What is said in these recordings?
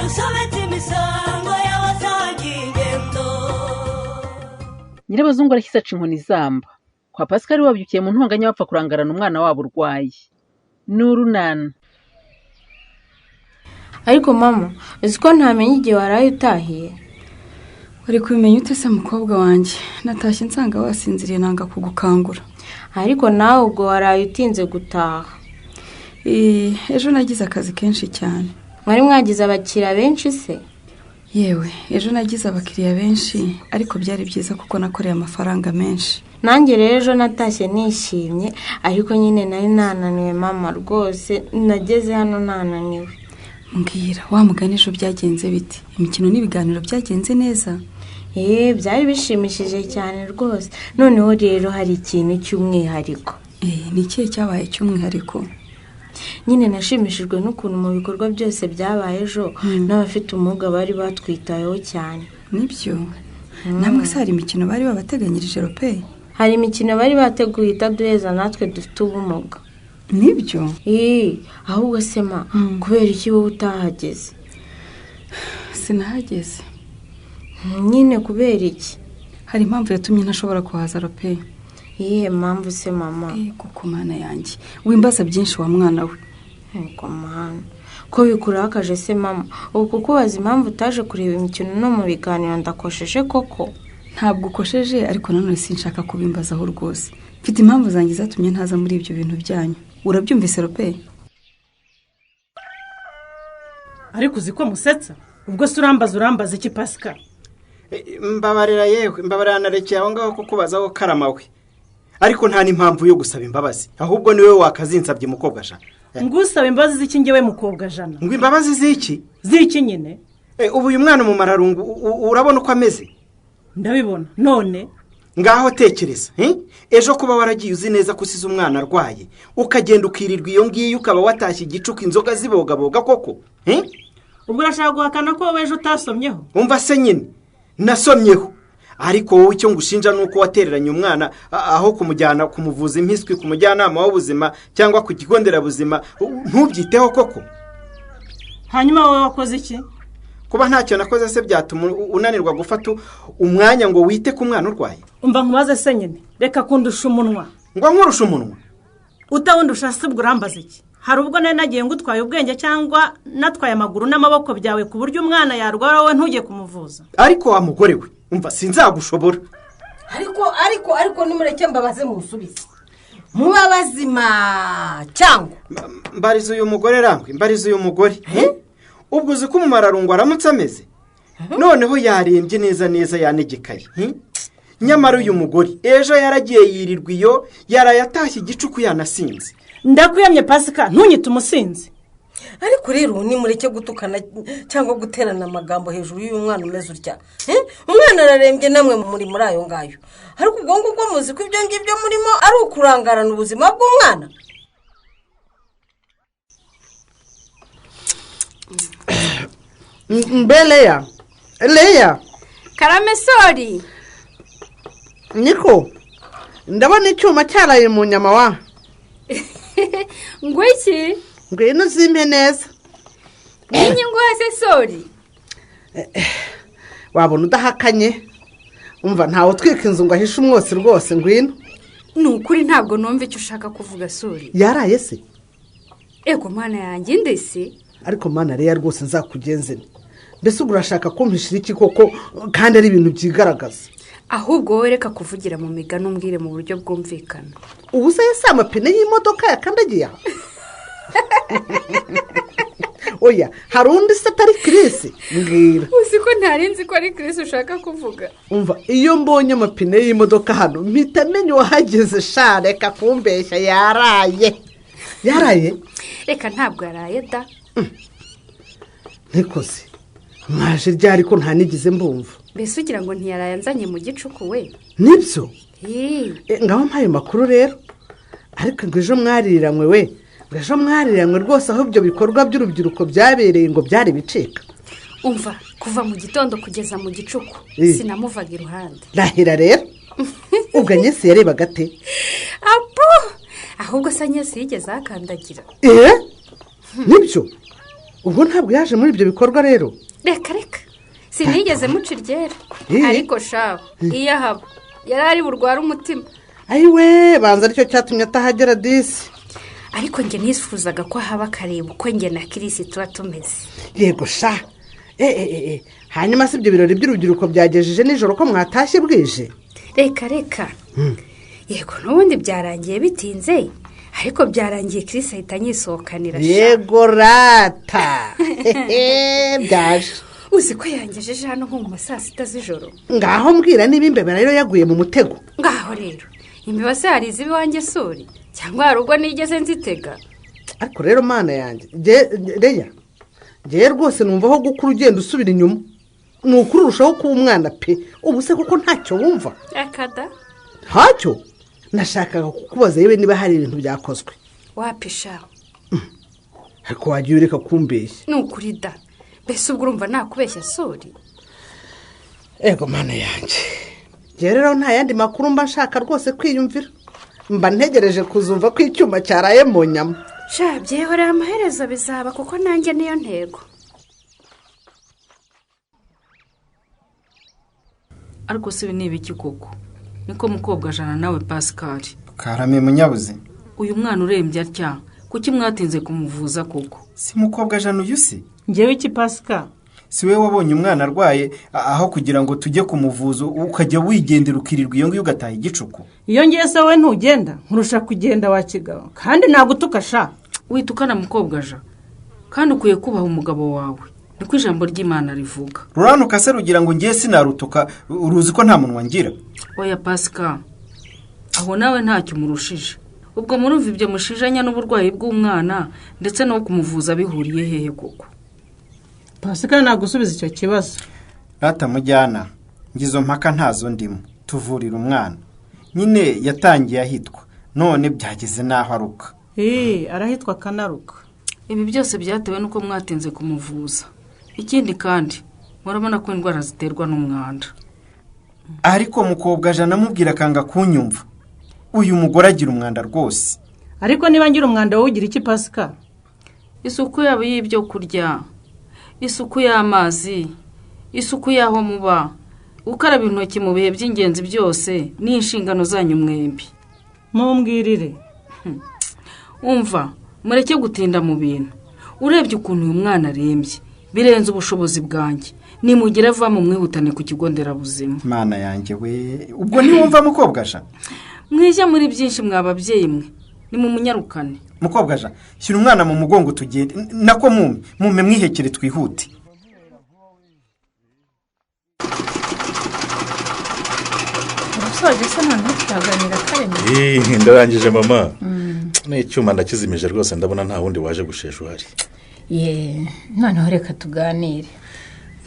Dusobetse imisango y'abasangiye ingendo. Nyirabazungu arashyize aca inkoni izamba. Kwa Pascal babyukiye mu ntonganya bapfa kurangarana umwana wabo urwaye. Ni urunana. Ariko mama, uzi ko ntamenya igihe waraye utahiye? Wari kubimenya ute se, mukobwa wanjye? Natashye nsanga wasinziriye, nanga kugukangura. Ariko nawe ubwo waraye utinze gutaha. Ejo nagize akazi kenshi cyane. Mwari mwagize abakiriya benshi se? Yewe, ejo nagize abakiriya benshi, ariko byari byiza kuko nakoreye amafaranga menshi. Nanjye rero ejo natashye nishimye, ariko nyine nari nananiwe mama, rwose nageze hano nananiwe. Mbwira wa mugani, ejo byagenze bite? Imikino n'ibiganiro byagenze neza? Eee, byari bishimishije cyane rwose. Noneho rero hari ikintu cy'umwihariko. Ni ikihe cyabaye cy'umwihariko? Nyine nashimishijwe n'ukuntu mu bikorwa byose byabaye ejo n'abafite ubumuga bari batwitayeho cyane. Nibyo, namwe se hari imikino bari babateganyirije rope? Hari imikino bari bateguye itaduheza natwe dufite ubumuga. Nibyo? Eee, ahubwo se ma, kubera iki wowe utahageze? Sinahageze. Nyine kubera iki? Hari impamvu yatumye ntashobora kuhaza rope. Iyihe mpamvu se mama? Kuko mana yanjye, wimbaza byinshi wa mwana we. Yego mana, ko bikurakaje se mama? Ubu kukubaza impamvu utaje kureba imikino no mu biganiro ndakosheje koko? Ntabwo ukosheje, ariko nanone sinshaka kubimbazaho rwose. Mfite impamvu zanjye zatumye ntaza muri ibyo bintu byanyu. Urabyumvise rope? Ariko uzi ko musetsa? Ubwo se urambaza iki, Pasika? Mbabarira yewe, mbabarira, narekeye aho ngaho kukubazaho karama we. Ariko nta n'impamvu yo gusaba imbabazi, ahubwo niwe wakazinsabye, mukobwa jana. Ngusaba imbabazi z'iki ngewe, mukobwa jana? Ngo imbabazi z'iki? Z'iki nyine. Ubu uyu mwana umumararungu urabona uko ameze? Ndabibona none. Ngaho tekereza, ejo kuba waragiye uzi neza ko usize umwana arwaye, ukagenda ukirirwa iyo ngiyo, ukaba watashye igicuku inzoga zibogaboga koko? Ubwo urashaka guhakana ko wowe ejo utasomyeho? Umva se nyine, nasomyeho, ariko wowe icyo ngushinja ni uko watereranye umwana aho kumujyana kumuvuza impiswi ku mujyanama w'ubuzima cyangwa ku kigo nderabuzima, ntubyiteho koko. Hanyuma wowe wakoze iki? Kuba ntacyo nakoze se byatuma unanirwa gufata umwanya ngo wite ku mwana urwaye? Umva nkubaze se nyine, reka kundusha umunwa. Ngo nkurushe umunwa? Utawundusha se ubwo urambaza iki? Hari ubwo nari nagiye ngutwaye ubwenge cyangwa natwaye amaguru n'amaboko byawe ku buryo umwana yarwara wowe ntujye kumuvuza? Ariko wa mugore we, umva, sinzagushobora. Ariko nimureke mbabaze musubize. Muba bazima cyangwa? Mbariza uyu mugore rangwe, mbariza uyu mugore. Ubwo uzi ko umumararungu aramutse ameze noneho yarembye neza neza, yanegekaye? Nyamara uyu mugore ejo yaragiye yirirwa iyo, yaraye atashye igicuku yanasinze. Ndakwiyamye Pasika, ntunyite umusinzi. Ariko rero nimureke gutukana cyangwa guterana amagambo hejuru y'uyu mwana umeze utya. Umwana ararembye, namwe muri muri ayo ngayo. Ariko ubwo ngubwo muzi ko ibyo ngibyo murimo ari ukurangarana ubuzima bw'umwana? Mbe Leya, Leya! Karame sori. Niko, ndabona icyuma cyaraye mu nyama wa. Ngo iki? Ngwino uzimpe neza. N'inyungu se sori? Wabona udahakanye. Umva, ntawe utwika inzu ngo ahishe umwotsi rwose, ngwino. Ni ukuri ntabwo numva icyo ushaka kuvuga sori. Yaraye se? Ego mwana yanjye, ndese. Ariko mana Leya, rwose nzakugenze nte? Mbese ubwo urashaka kumpishira iki koko, kandi ari ibintu byigaragaza? Ahubwo wowe reka kuvugira mu migani, umbwire mu buryo bwumvikana. Ubu se si amapine y'imodoka yakandagiye aha? Oya, hari undi se atari Kirisi? Mbwira. Uzi ko ntari nzi ko ari Kirisi ushaka kuvuga? Umva, iyo mbonye amapine y'imodoka hano mpita menya uwahageze. Sha, reka kumbeshya, yaraye, yaraye. Reka, ntabwo yaraye da. Ntikoze mwaje ryari ko ntanigize mbumva? Mbese ugira ngo ntiyaraye anzanye mu gicuku we? Nibyo? Yee. Ngaho mpaye amakuru rero. Ariko ngo ejo mwariranywe we, ngo ejo mwariranywe rwose, aho ibyo bikorwa by'urubyiruko byabereye ngo byari bicika. Umva, kuva mu gitondo kugeza mu gicuku sinamuvaga iruhande. Rahira rero, ubwo Anyesi yarebaga ate? Apo, ahubwo se Anyesi yigeze ahakandagira? Nibyo? Ubwo ntabwo yaje muri ibyo bikorwa rero? Reka reka, sinigeze muca iryera. Ariko shaho iyo ahaba yari ari burwara umutima. Ayiwe, banza aricyo cyatumye atahagera disi. Ariko njye nifuzaga ko haba akareba uko njye na Kirisi tuba tumeze. Yego sha. Hanyuma si ibyo birori by'urubyiruko byagejeje nijoro ko mwatashye bwije? Reka reka. Yego n'ubundi byarangiye bitinze, ariko byarangiye Kirisi ahita anyisohokanira sha. Yego rata. Byaje. Uzi ko yangejeje hano nko mu ma saa 6 z'ijoro. Ngaho mbwira niba imbeba rero yaguye mu mutego. Ngaho rero imbeba se hari iziba iwanjye suri cyangwa hari ubwo nigeze nzitega? Ariko rero mana yanjye Reya, ngewe rwose numva aho gukura ugenda usubira inyuma ni ukuri urushaho kuba umwana pe. Ubu se kuko ntacyo wumva? Akada ntacyo. Nashakaga kukubaza yewe niba hari ibintu byakozwe. Wapisha. Ariko wagiye ureka kumbeshya. Ni ukuri da. Mbese ubwo urumva nakubeshya suri? Ego mana yanjye, ngewe rero nta yandi makuru mba nshaka rwose kwiyumvira, mba ntegereje kuzumva ko icyuma cyaraye mu nyama. Sha byihorera, amaherezo bizaba kuko nanjye niyo ntego. Ariko se ibi ni ibiki koko? Niko mukobwa jana nawe Pascal. Karame munyabuze. Uyu mwana urembye atya, kuki mwatinze kumuvuza koko? Si mukobwa jana uyu se? Ngewe iki Pascal? Si we wabonye umwana arwaye aho kugira ngo tujye kumuvuza ukajya wigendera ukirirwa iyo ngiyo ugataha igicuku? Iyo ngiye se wowe ntugenda, nkurusha kugenda wa kigabo, kandi nagutuka sha. Witukana mukobwa ja, kandi ukwiye kubaha umugabo wawe, niko ijambo ry'Imana rivuga. Ruranuka se rugira ngo ngiye sinarutuka, uruzi ko nta munwa ngira. Oya Pascal, aho nawe ntacyo umurushije. Ubwo murumva ibyo mushijanya n'uburwayi bw'umwana ndetse no kumuvuza bihuriye hehe koko? Pascal nagusubiza icyo kibazo. Rata mujyana, ngizo mpaka ntazo ndimo. Tuvurira umwana. Nyine yatangiye ahitwa, none byageze naho aruka. Arahitwa kanaruka. Ibi byose byatewe nuko mwatinze kumuvuza. Ikindi kandi murabona ko indwara ziterwa n'umwanda. Ariko mukobwa jana amubwira akanga kunyumva. Uyu mugore agira umwanda rwose. Ariko niba ngira umwanda wowe ugira iki Pascal? Isuku yabo y'ibyo kurya, isuku y'amazi, isuku y'aho muba, gukaraba intoki mu bihe by'ingenzi byose ni inshingano zanyu mwembi. Mumbwirire. Umva, mureke gutinda mu bintu. Urebye ukuntu uyu mwana arembye birenze ubushobozi bwanjye. Nimugire va mu mwihutane ku kigo nderabuzima. Mana yanjye we, ubwo ntiwumva mukobwa ja? Mwijya muri byinshi mwa babyeyi mwe, ni mu munyarukane. Mukobwa ja, shyira umwana mu mugongo tugende, nako mume mwihekere twihute. Ubusoje se noneho turaganira kareme? Ndarangije mama. N'icyuma ndakizimije rwose, ndabona nta wundi waje gushesha uhari. Ye, noneho reka tuganire.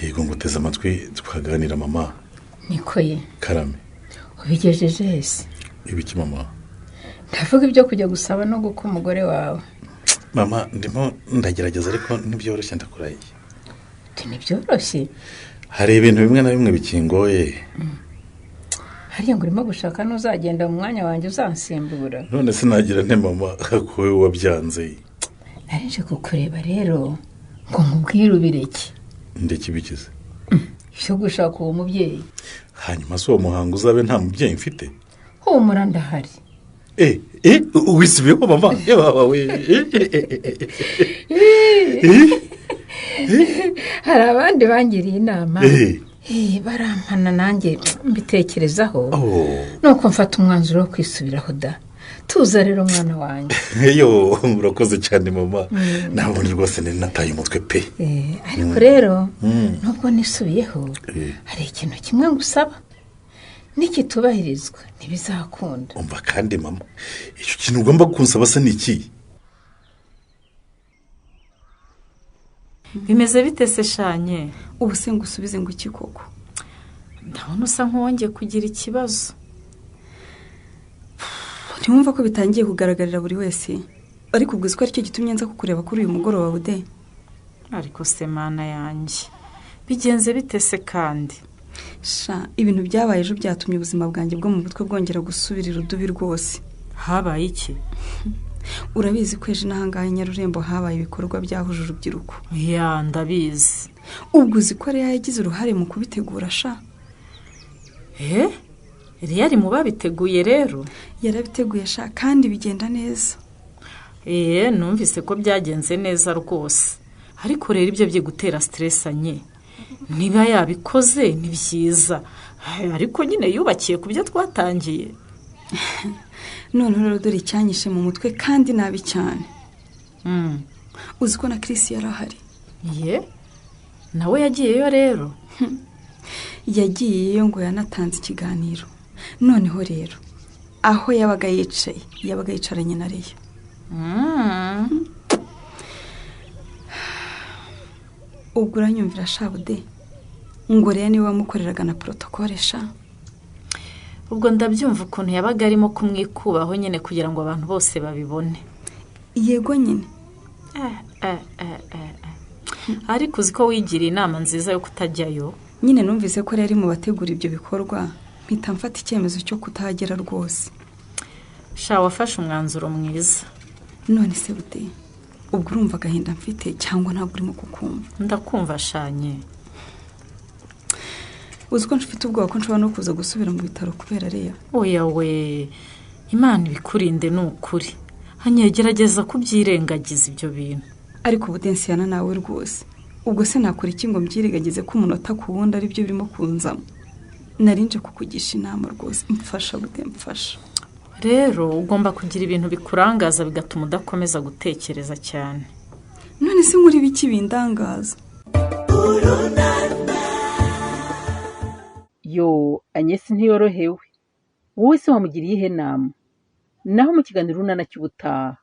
Yego nguteze amatwi tukaganira mama. Niko ye. Karame. Ubigejeje hese? Ibiki mama? Ndavuga ibyo kujya gusaba no guka umugore wawe. Mama ndimo ndagerageza ariko ntibyoroshye ndakurahiye. Uti ntibyoroshye? Hari ibintu bimwe na bimwe bikingoye. Hariya ngo urimo gushaka n'uzagenda mu mwanya wanjye uzansimbura. None sinagira nte mama ko wowe wabyanze. Narinje kukureba rero ngo nkubwire ubireke. Ndekibikize. Ibyo gushaka uwo mubyeyi. Hanyuma se uwo muhango uzabe nta mubyeyi mfite? Humura ndahari. Wisubiyeho mama? Hari abandi bangiriye inama. Barampana nanjye mbitekerezaho. Nuko mfata umwanzuro wo kwisubiraho da. Tuza rero mwana wanjye. Yo urakoze cyane mama. Nabonye rwose nari nataye umutwe pe. Ariko rero nubwo nisubiyeho hari ikintu kimwe ngusaba. Nikitubahirizwa ntibizakunda. Umva kandi mama, icyo kintu ugomba kunsaba se ni iki? Bimeze bite se shanye? Ubu se ngusubize ngo iki koko? Ndabona usa nk'uwongeye kugira ikibazo. Ntiwumva ko bitangiye kugaragarira buri wese? Ariko ubwo ko aricyo gitumye nza kukureba kuri uyu mugoroba bude. Ariko se mana yanjye, bigenze bite se kandi? Sha, ibintu byabaye ejo byatumye ubuzima bwanjye bwo mu mutwe bwongera gusubirira udubi rwose. Habaye iki? Urabizi ko ejo n'ahangaha i Nyarurembo habaye ibikorwa byahuje urubyiruko. Ya, ndabizi. Ubwo uzi ko Leya yagize uruhare mu kubitegura sha? Leya ari mu babiteguye rero? Yarabiteguye sha, kandi bigenda neza. Numvise ko byagenze neza rwose. Ariko rero ibyo bye gutera stress anye. Niba yabikoze ni byiza, ariko nyine yubakiye ku byo twatangiye. Noneho rero dore icyanyishe mu mutwe kandi nabi cyane. Uzi ko na Chris yari ahari? Ye, nawe yagiyeyo rero? Yagiyeyo ngo yanatanze ikiganiro. Noneho rero aho yabaga yicaye, yabaga yicaranye na Leya. Ubwo uranyumvira shabude, ngo Leya niwe wamukoreraga na protokole sha. Ubwo ndabyumva ukuntu yabaga arimo kumwikubaho nyine kugira ngo abantu bose babibone. Yego nyine. Ariko uzi ko wigiriye inama nziza yo kutajyayo? Nyine numvise ko rero mu bategura ibyo bikorwa, mpita mfata icyemezo cyo kutahagera rwose. Sha, wafashe umwanzuro mwiza. None se bute, ubwo urumva agahinda mfite cyangwa ntabwo urimo kukumva? Ndakumva shanye. Uzi ko mfite ubwoba ko nshobora no kuza gusubira mu bitaro kubera Leya? Oya we, Imana ibikurinde ni ukuri. Gerageza kubyirengagiza ibyo bintu. Ariko Budensiyana nawe rwose, ubwo se nakora iki ngo mbyirengagize ko umunota ku wundi ari byo birimo kunzamo? Narinje kukugisha inama rwose, mfasha Bude, mfasha. Rero ugomba kugira ibintu bikurangaza bigatuma udakomeza gutekereza cyane. None se nkuri biki bindangaza? Yo, Agnes ntiyorohewe. Wowe se wamugiriye iyihe nama? Naho mu kiganiro Urunana cy'ubutaha.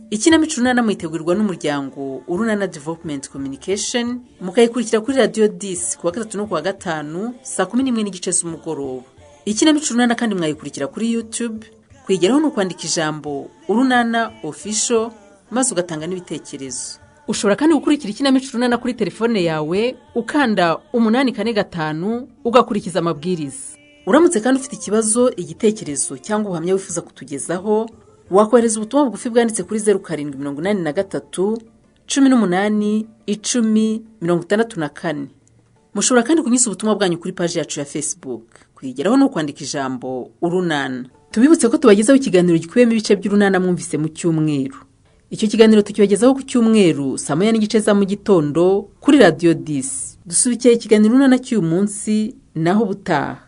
Ikinamico Urunana muyitegurirwa n'umuryango Urunana Development Communication, mukayikurikira kuri Radio 10 kuwa gatatu no kuwa gatanu saa 11:30 z'umugoroba. Ikinamico Urunana kandi mwayikurikira kuri YouTube, kuyigeraho ni ukwandika ijambo Urunana Official maze ugatanga n'ibitekerezo. Ushobora kandi gukurikira ikinamico Urunana kuri telefone yawe ukanda 845 ugakurikiza amabwiriza. Uramutse kandi ufite ikibazo, igitekerezo cyangwa ubuhamya wifuza kutugezaho, wakohereza ubutumwa bugufi bwanditse kuri 0783 18 10 64. Mushobora kandi kunyuza ubutumwa bwanyu kuri paji yacu ya Facebook. Kuyigeraho ni ukwandika ijambo Urunana. Tubibutse ko tubagezaho ikiganiro gikubiyemo ibice by'Urunana mwumvise mu cyumweru. Icyo kiganiro tukibagezaho ku cyumweru saa 1:30 za mu gitondo kuri Radio 10. Dusubikiye ikiganiro Urunana cy'uyu munsi, naho ubutaha.